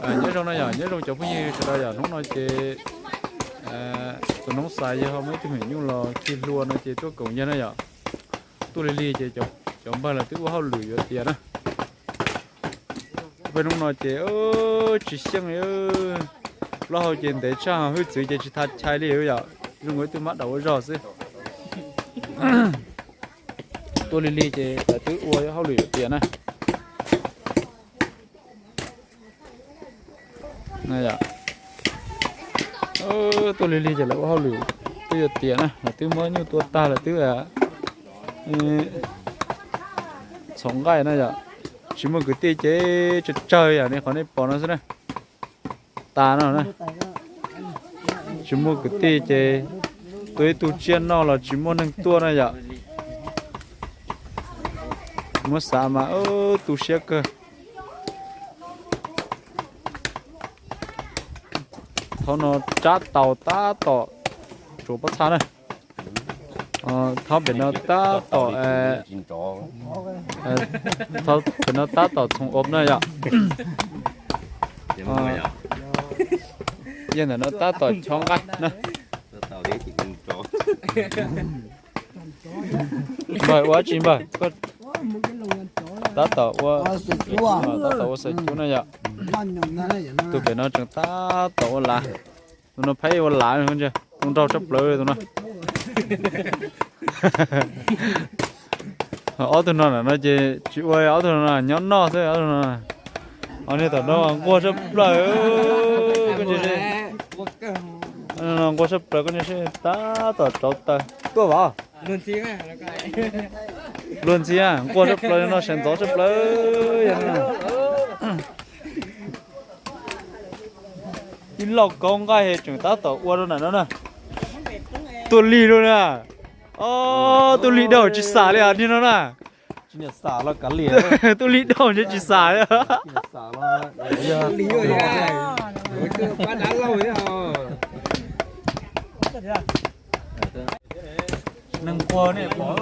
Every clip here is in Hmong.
Nyob zoo no yom, nyob zoo cov phooj ywg sawv daws yom, hnub no ces tus noob xais yawg ho muaj ib tug me nyuam nyuj los khi hlua no ces tuaj koom yawg na yom. Tuaj lig lig ces cov npawg lawv twb ua hauj lwm yuav tiav na. Peb hnub no ces tsis xyeej, plaub hau ces ntev tshaj, hwj txwv ces tsis tau chais li yom. Zoo nkaus ib tug mab daum ua zog xwb. Tuaj lig lig ces lawv twb ua hauj lwm yuav tiav na. Tuaj lig lig ces lawv ua hauj lwm twb yuav tiav na, lawv twb muab nyuj tua tag, lawv twb txhov nqaij na yom. Tsis muaj kwv tij ces tsawg tsawg yam li qhov nej pom no xwb na. Tas no na. Tsis muaj kwv tij ces tua ib tug tsiaj noj los tsis muaj neeg tuaj na yom. Muab xav mas tu siab kawg. Thaum no rab taus tab tom tsuav pob txha na. Thaum pem no tab tom, thaum pem no tab tom txhoov ob na yom. Yog ntawm no tab tom chob nqaij na. Npawg ua dab tsi npawg? Tab tom ua, tab tom ua xaws cub na yom. Tus pem no tseem tab tom ua lav. Tus no pheej ua lav, tus nraug tshaj plaws tus no. Ob tug no na no ces tsis ua, ob tug no nyob noj xwb. Ob tug no, ob niag tom no nquag tshaj plaws, nquag tshaj plaws, koj niag seb tab tom rauv taws tuaj vam. Luag ntxhi, nquag tshaj plaws no, seev ntxov tshaj plaws. Ib lauj kaub nqaij tseem tab tom ua rau ntawm no na. Tuaj lig lawm na. Tuaj lig dhau tsis xam li niag no na. Tuaj lig dhau ntshe tsis xam li. Neeg nquag ne, pom,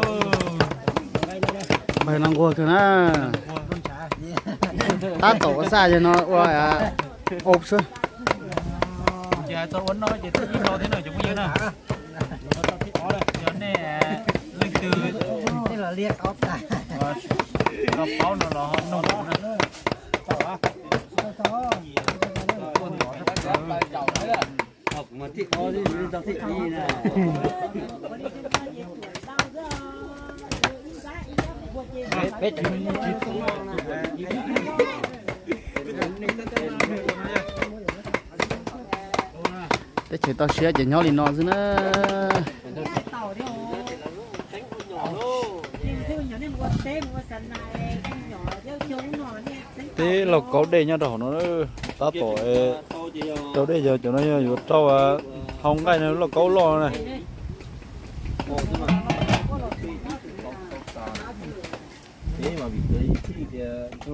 neeg nquag kawg na. Tab tom ua xaj yog no ua ob sub. Ces hais txog ua noj ces twb ib no thiab no cov phooj ywg na. Yog nej leej twg tau paub no los ho noog na. Teb chaws toj siab ces nyob li no xwb na. Peb lauj kaub dej nyob rau hauv no, tab tom rau dej, yog cov no yog yuav rau hau nqaij no, lauj kaub loj na.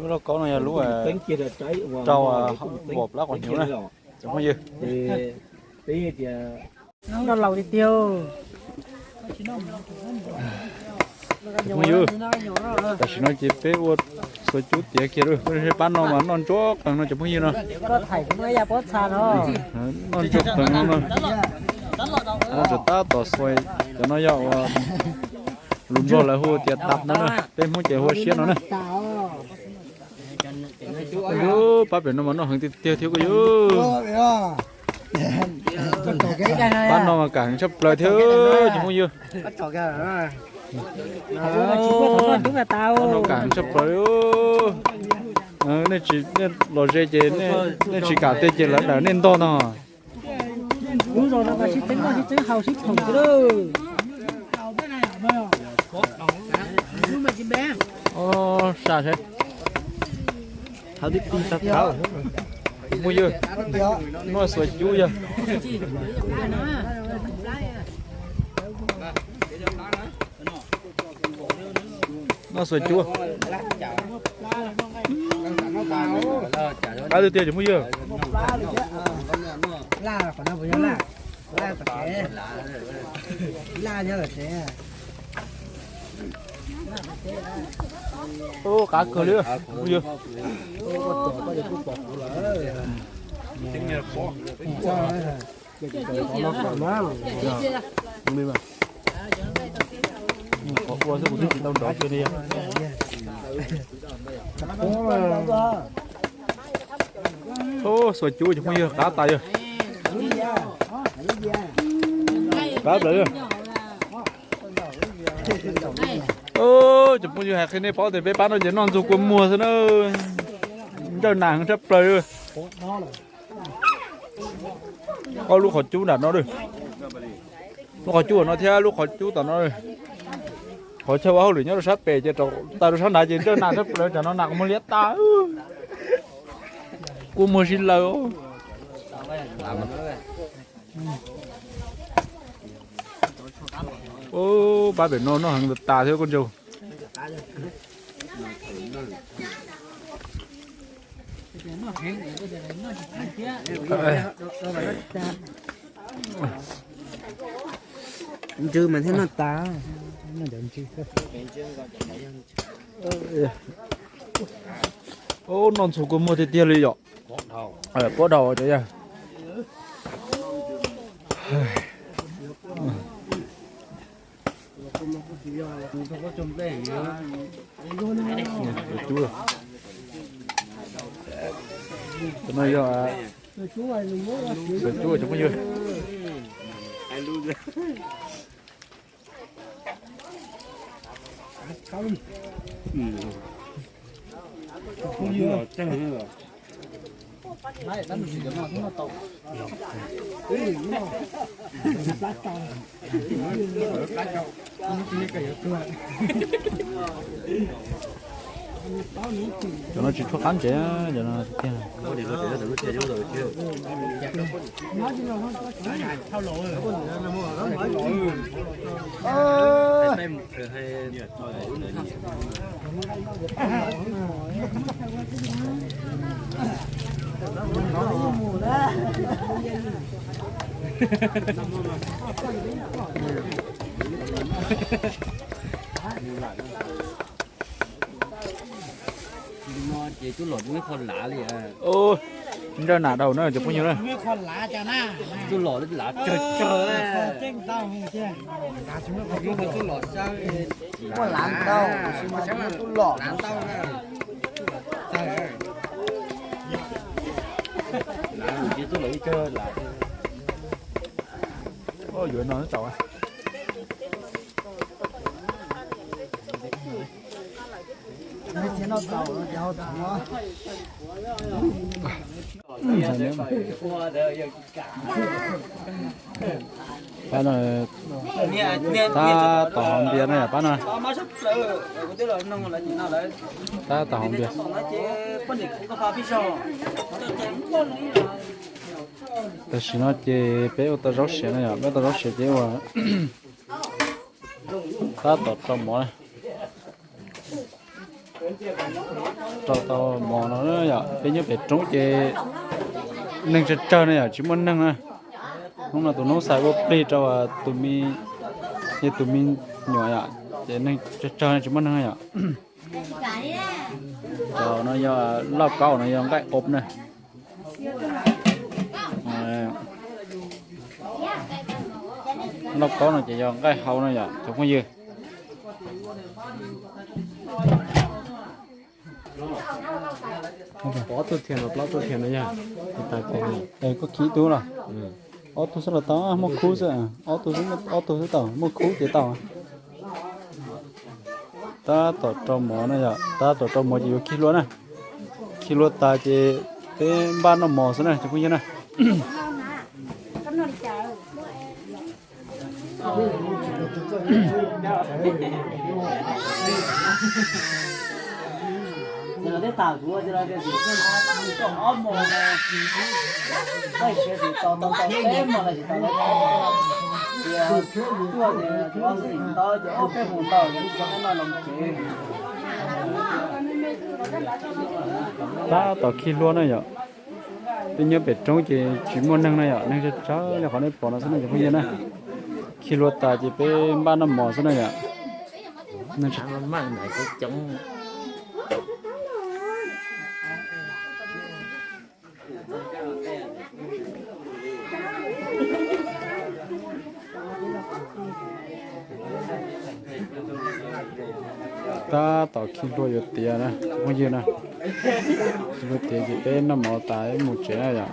Lauj kaub no yog lub rau vom plab quav hnyuv na. Cov phooj ywg, peb tias noj laus tiag tiag. Cov phooj ywg, tam sim no ces peb ua xuas cub tiav kiag lawm, pab no mas noj ntsuag qees no cov phooj ywg no. Noj ntsuag qees no, no tseem tab tom xuas, cov no yog ua lus Nplog lawv hu tias tap no na, peb Hmoob ces hu ua siab no na. Pab pem no mas noj heev tiag tiag thiab kuj yus. Pab no mas kam heev tshaj plaws thiab cov phooj ywg. Pab no kam heev tshaj plaws. Nej los ze ces nej tsis kam tej ces lawv dawm nej ntog no. Lub zos no mas sib txeeb noj sib txeeb haus sib phoom xwb lauj. Sa seb. Phooj ywg, noj xuas cub yog. Noj xuas cub. Qab tiag tiag cov phooj ywg. Ub, qab kawg li. Qhov ua xwb kuv twb tsis tau nrov kiag li. Ub, xuas cub cov phooj ywg, qab tas yog. Qab plaws. Cov phooj ywg, hais qhia nej paub tias peb pab no ces noj ntxuag kua muag xwb na. Ntsawj nas heev tshaj plaws. Ob lub qhov cub nram no lawm. Lub qhov cub no thiab lub qhov cub tom no. Qhov chaw ua hauj lwm nyob rau sab pem ces rau tas rau sab nrad ces ntsawj nas tshaj plaws, tsam no nas qhov muag liab tas. Kua muag sib laws. Ub, pab pem no noj heev tas thiab koj ntsaug. Ntsw mas thiaj noj tas. Ub, noj ntxuag kua muag tiag tiag li yom. Puab dhau cov yog. Cov no yog cov cub cov phooj ywg. Cov no tsis tshua qab ntsev, cov no tiag. Ces tub lom ntsawj nas dhau na cov phooj ywg na. Tub lom li lav tsawg tsawg. Muaj lav ntau, tsis muaj tub lom. Tub lom ib tsawg lav. Yuav no tau. Pab no tab tom haus npias na yom pab no. Tab tom haus npias. Tam sim no ces peb ua tau zaub siav na yom, peb ua tau zaub siav ces ua tab tom rau mov na. Rau tau mov no yom, peb nyob pem roob ces neeg tsawg tsawg na yom, tsis muaj neeg na. Hnub no tus noob xais ua plig rau tus me, yog tus me nyuam yom, ces neeg tsawg tsawg tsis muaj neeg na yom. Cov no yog lauj kaub, no yog nqaij qub na. Lauj kaub no ces yog nqaij hau no yom cov phooj ywg. Ob tug thiab no, plaub tug thiab no yog. Koj khib tug los? Ob tug xwb los tau, muaj khub xwb. Ob tug xwb, ob tug xwb tau, muaj khub ces tau. Tab tom rau mov na yom, tab tom rau mov ces yuav khi hlua na. Khi hlua tas ces peb npaj noj mov xwb na cov phooj ywg na. Tab tom khi hlua na yom. Peb nyob pem roob ces tsis muaj neeg na yom, neeg tsawg tsawg li qhov nej pom no xwb na cov phooj ywg na. Khi hlua tas ces peb npaj noj mov xwb na yom. Maj mam ntawd coob coob. Tab tom khi hlua yuav tiav na, phooj ywg na. Khi hlua tiav ces peb noj mov tas mus tsev na yom.